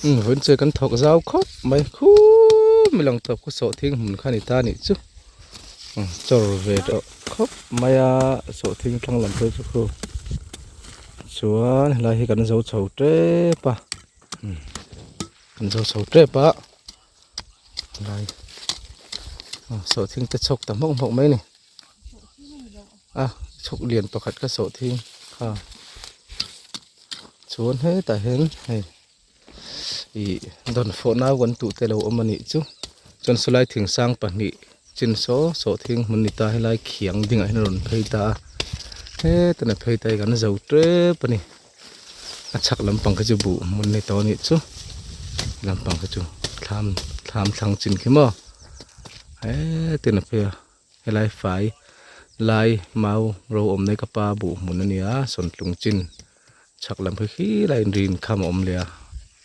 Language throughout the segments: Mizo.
Umm vawiin chu kan thawk zau khawp mai khup mai lang tawp khu sawhthing hmun kha a ni ta a nih chu chawr ve tawh khawp mai a sawhthing thlang lam phei chu khu chuan helai hi kan zo chho tep a kan zo chho tep a helai sawhthing te chhawk ta hmawk hmawk mai a ni. A chhuk lian pakhat ka sawhthing kha chuan hetah hian hei ih dawnfawh nau kan tuh te lo awm a nih chu chuan sawlai thingsang pahnih chin saw sawhthing hmun ni ta helai khiang dingah hian a rawn phei ta a hetah a phei ta hi kan zo tep a ni a chhak lampang khi chu buh hmun a ni tawh a nih chu lampang khi chu thlam thlam thlang chin khi maw hetin a phei a. Helai fai lai mau ro awm nei ka pa buh hmun a nia sawntlung chin chhak lam khi khi lai in rin kham a awm leh a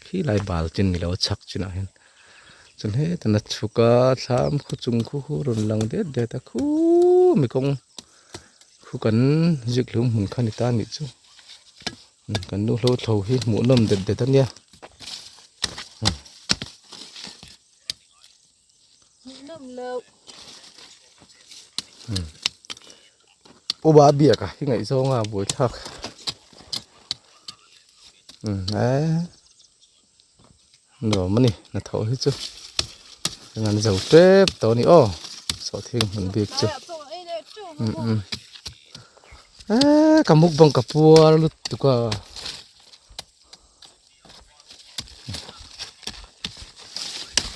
khi lai bal chin ni lo a chhak chinah hian chuan hetah a chhuk a thlam khaw chung khu khu rawn lang det det a khuuu mi kawng khu kan zik hlum hmun kha ni ta a nih chu kan nu hlo thlo hi hmuh nawm det det a nia. Upa biak a hi ngaihzawng a buaithlak eee nuam a ni hnathawh hi chu an zo tep tawh a ni aw sawhthing hmun bik chu eee ka mukbang ka puar lutuk a.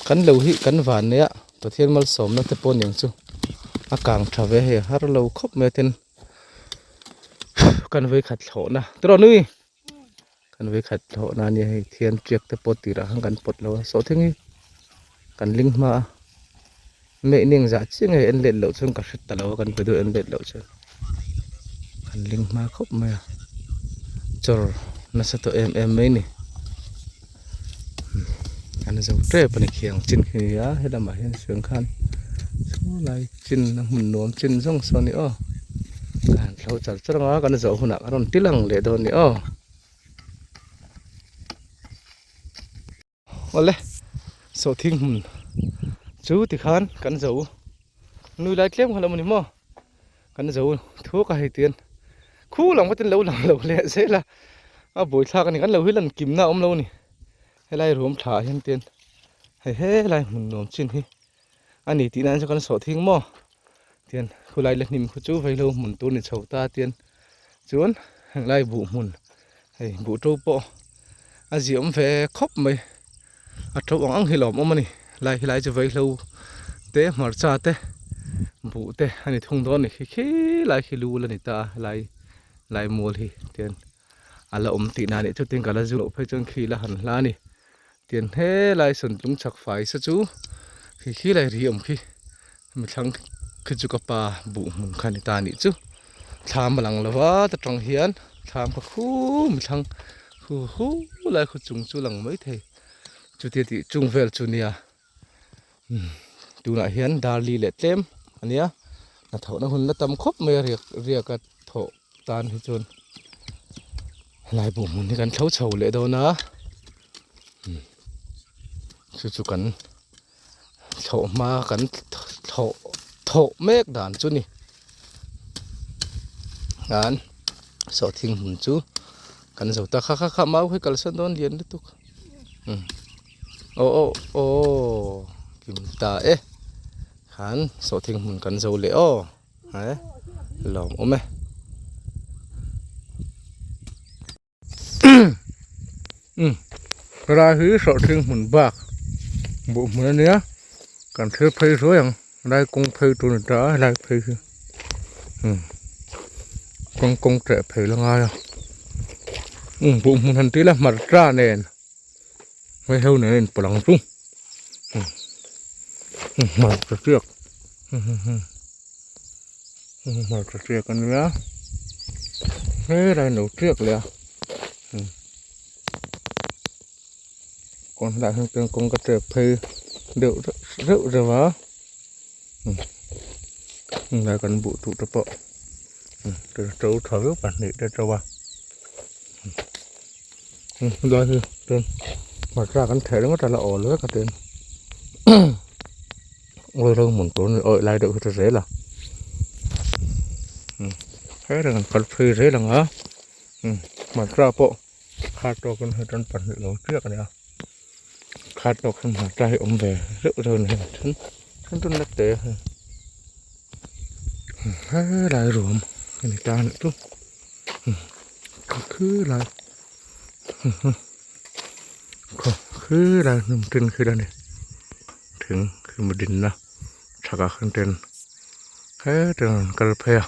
Kan lo hi kan van nei a Pathian malsawmna te pawh aniang chu a kang tha ve hei a har lo khawp mai a tin kan vei khat thlawhna tiraw nui kan vei khat thlawhna ania hei thian tiak te pawh tirah khan kan pawt lo a sawhthing hi kan ling hma a mei eng zah chiah nge en let loh chuan ka hre ta lo a kan pe duh en let loh chuan kan ling hma khawp mai a chawr nasa tawh em em mai a ni an zo tep a ni khiang chin khi a helamah hian suang khan saw lai chin a hmun nuam chin zawng saw a ni aw ka han thlo char char ang a kan zawh hunah ka rawn ti lang leh dawn a ni aw. Awle sawhthing hmun chu tikhan kan zo nui lai tlem kha lo ni maw kan zo thuak a hei tian khu lam kha tin lo lang lo leh zel a a buaithlak a ni kan lo hi lan kimna a awm lo a ni helai ruam tha ah hian tian hei helai hmun nuam chin hi a ni tih nan chuan kan sawhthing maw tian khulai la hnim khu chu vaihlo hmun tur ni chho ta tian chuan helai buh hmun hei buh to pawh a ziah awm ve khawp mai a to ang ang hi lawm awm a ni lai helai chu vaihlo te hmarcha te buh te a ni thung dawn a ni khi khilai khi lu la ni ta a helai lai mual hi tian a la awm tihna a nih chutin ka la zu loh phei chuan khi la han hla a ni. Tiang helai sawntlung chak fai sa chu khi khi lai ri awm khi mi thlang khi chu ka pa buh hmun kha ni ta nih chu thlam a lang lo va ta tang hian thlam kha khu mi thlang khu hu lai khaw chung chu lang mai thei chutia tih chung vel chu nia tunah hian darli leh tlem a nia hnathawhna hun la tam khawp mai a riak riak a thawh tan hi chuan helai buh hmun hi kan thlo chho leh dawn a chu chu kan thlawh hma kan thlawh thawh mek dan chu ni an sawhthing hmun chu kan zo ta kha kha kha mau hi kalsan dawn lian lutuk aw aw aw kim ta e khan sawhthing hmun kan zo leh aw. He lawm awm e umm helai hi sawhthing hmun bak buh hmun ania kan thlir phei ruai ang helai kawng phei tur a ni ta a helai phei hi umm kawng kawng ṭeh phei la ngai a umm buh hmun han tih ila hmarcha nen vaihlo nen a inpawlh ang chu umm hmarcha tiak. Hmarcha tiak a nia helai an lo tiak leh a kawng hnaiah hian chuan kawng ka tiak phei deuh reuh reuh a helai kan buh tuh te pawh to tha viau pahnih te to a helai hi chuan. Hmarcha kan theh ringawt a la awl vek a tin awi ro hmun tur ni awih lai deuh hi chu zel a he reng an kal phei zel ang a hmarcha pawh kha tawkin hei tan pahnih lo chiah a nia kha tawk hian hmarcha hi awm ve zeuh zeuh a ni hei then then chu na te helai ruam a ni ta anih chu khilai. Khi lai hnim tin khi la ni thing khi mi dinna chhakah khan ten hetin an kal phei a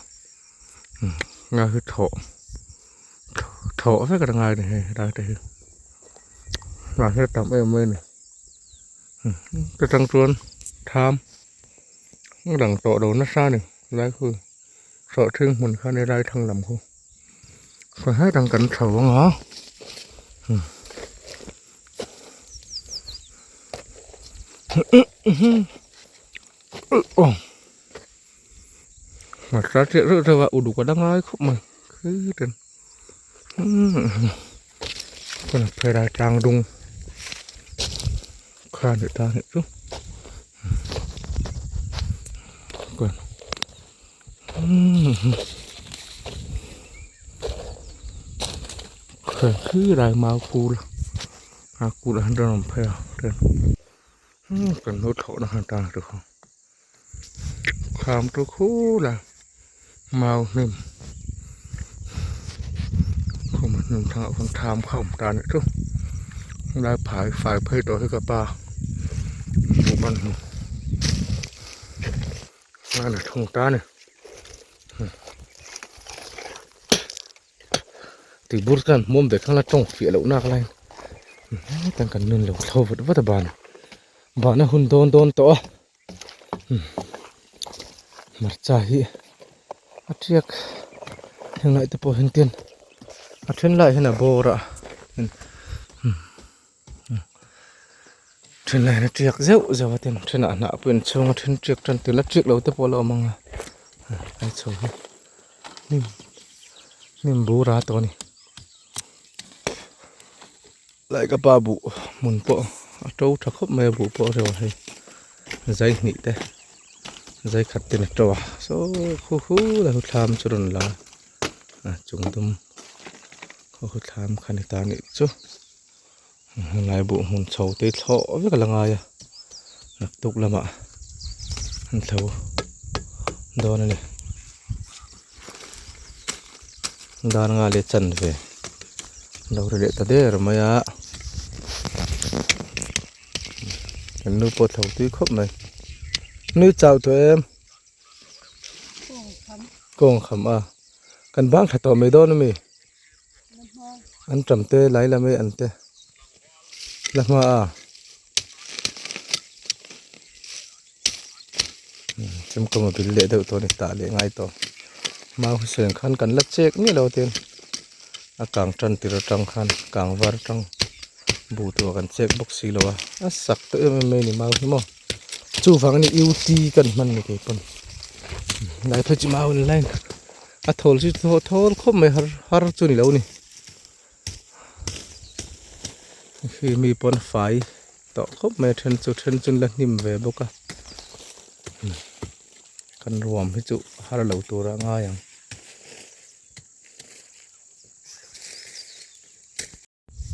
nga hi thawh thawh vek a ngai a ni hei helai te hi hnah hi a tam em mai a ni ta tang chuan tham a lang tawh lo nasa a ni helai khu sawhthing hmun kha ni lai thlang lam khu. Khaw hetang kan chho ang a hmarcha chiah reuh reuh a uluk a la ngai khawp mai khitin phai tlang dung kha ni ta nih chu. Khi lai mau kul a kul ah hian rawn awm phei a kan lo thlawh na han tan te kha kham chu khul a mau hnim khum a hnim thlang ah khuan tham kha a awm ta anih chu helai phai fai phei tawh hi ka pa hmuh ban hmu. A la thung ta a ni tui bur chuan hmuam ve kha la tawng fiah loh nak lai hetang kan nun lo thlo vat vat a ban ban a hun dawn dawn tawh a hmarcha hi a tiak heng lai te pawh hian tin a then lai hian a bawr a. Then lai hian a tiak zeuh zeuh a tin thenah hnah pawh in chhung a then tiak tan tel a tiak lo te pawh a la awm ang a a chho hi hnim hnim bur a tawh a ni lai ka pa buh hmun pawh a to tha khawp mai a buh pawh a reuh a hei zai hnih te zai khat ten a to a saw khu khu la thu thlam chu rawn lang a chung dum khaw khu thlam kha ni ta nih chu. Helai buh hmun chho te thlawh vek a la ngai a naktuk lamah an thlo dawn a ni dar nga leh chanve lo ri leh ta der mai a kan nu pawh thlo tui khawp mai nui chau tawh em kawng kham a kan bang tha tawh mai dawn ami. An tam te lai lam hi an te la hma a chemkawm a bil leh deuh tawh a ni tah leh ngai tawh mau huseng khan kan la chek miah lo tin a kang tan tir atang khan kang var atang buh tur kan chek bawk si lo a a sak tawh em em mai a ni mau hi maw chuvang a ni u t kan hman ni keipawn lai phei chu mau an line. A thawl chu thawl khawp mai har har chu ni lo ni khi mi pawn fai tawh khawp mai a then chu then chu an la hnim ve bawk a kan ruam hi chu har lo tur a ngai ang.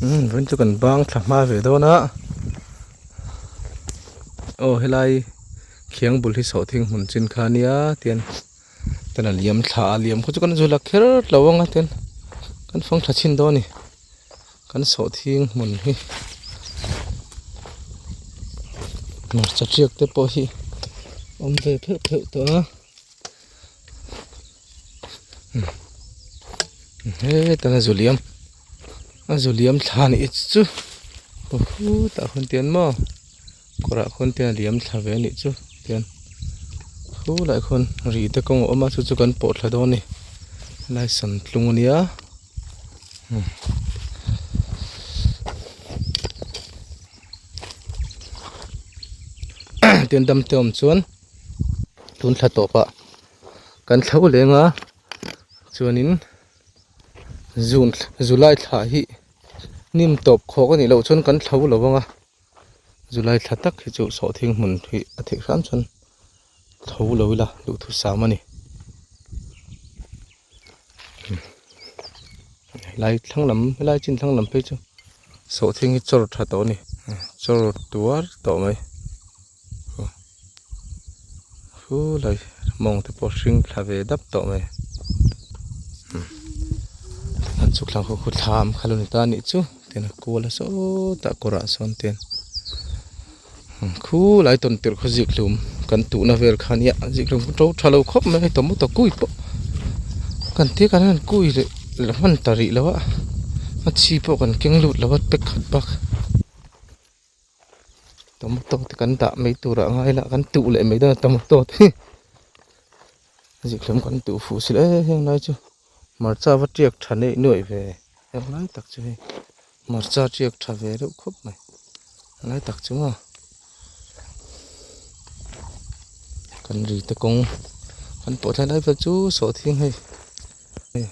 Umm vawiin chu kan bang thla hma ve dawn a aw helai khiang bul hi sawhthing hmun chin kha ania tian chuan a liam thla a liam kha chu kan zul a kher lo ang a tian kan fang tha chhin dawn a ni kan sawhthing hmun hi hmarcha tiak te pawh hi awm ve pheuh pheuh tawh a. Hetah zu liam a zu liam thla nih chu hutah khawn tian maw kawrah khawn tian a liam thla ve a nih chu tian khulaiah khawn ri te kawng a awm a chu chu kan pawh thla dawn a ni helai samtlung a nia. Tian dam te awm chuan. Tun thla tawpah kan thlo leng a chuanin june july thla hi. Hnim tawp khawk a nih loh chuan kan thlo lo ang a, July thla tak hi chu sawhthing hmun hi a theih hram chuan thlo lo ila duhthusam a ni. Helai thlang lam helai chin thlang lam phei chu sawhthing hi chawr tha tawh a ni chawr tuar tawh mai hu lai mawng te pawh hring thla ve dap tawh mai an chhuk thlang khaw khu thlam kha lo ni ta anih chu tin a kual a sawtah kawrah sawn ten khulai tawn tirh khaw zik hlum kan tuhna vel kha ania zik hlum to tha lo khawp mai tomato kui pawh kan tia kan han kui leh la hman ta rih lo a a chi pawh kan keng lut lo a pack khat bak tomato te kan dah mai turah a ngai la kan tuh leh mai dawn a tomato te hi zik hlum kan tuh fuh si lo e heng lai chu hmarcha va tiak tha neih nuaih ve heng lai tak chu hei. Hmarcha tiak tha ve deuh khawp mai lai tak chu maw kan ri te kawng kan pawh thlai lai vel chu sawhthing hei hei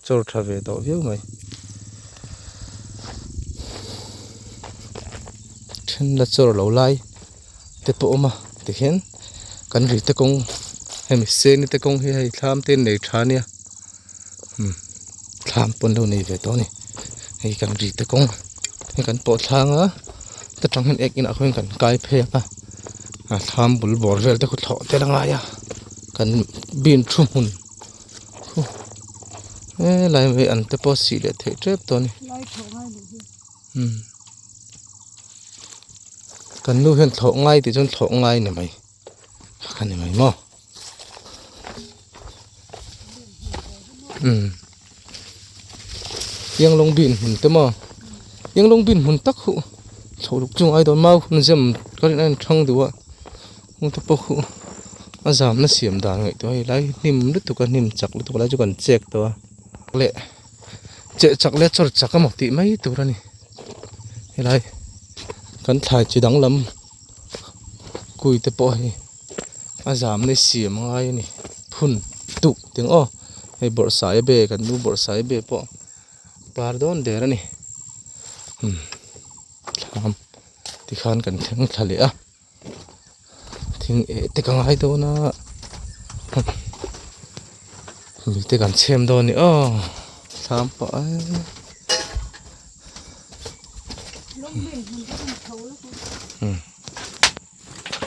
chawr tha ve tawh viau mai then la chawr lo lai te pawh a awm a tikhian kan ri te kawng hemi seni te kawng hi hei thlam te an nei tha a nia. Umm thlam pawn lo nei ve tawh a ni hei kan ri te kawng hei kan pawh thlang a ta tang hian ek inah khuan kan kai phei ang a a thlam bul bawr vel te khu thlawh tel a ngai a kan bean thu hmun khu helai mai an te pawh sih leh theih tep tawh a ni umm kan nu hian thlawh ngai tih chuan thlawh ngai a ni mai a ni mai maw. Umm Yanglong bin hmun te maw Yanglong bin hmun tak huh chho luk chu ngai dawn mau hun zem ka rin a in thang duh a hung te pawh huh a zamna siam dan ngaihtuah hei lai hnim lutuk a hnim chak lutuk lai chu kan chek tawh a leh cheh chak leh chawr chak emaw tih mai tur a ni helai kan thlai chi danglam kui te pawh hei. A zamna siam a ngai a ni phun tuk teng aw hei bawrhsai be kan nu bawrhsai be pawh par dawn der a ni umm thlam tikhan kan thleng thla leh a thing eh te ka ngai dawn a mite kan chhem dawn a ni aw thlam pawh eee.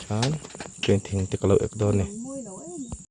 Chuan train thing te ka lo ek dawn a ni.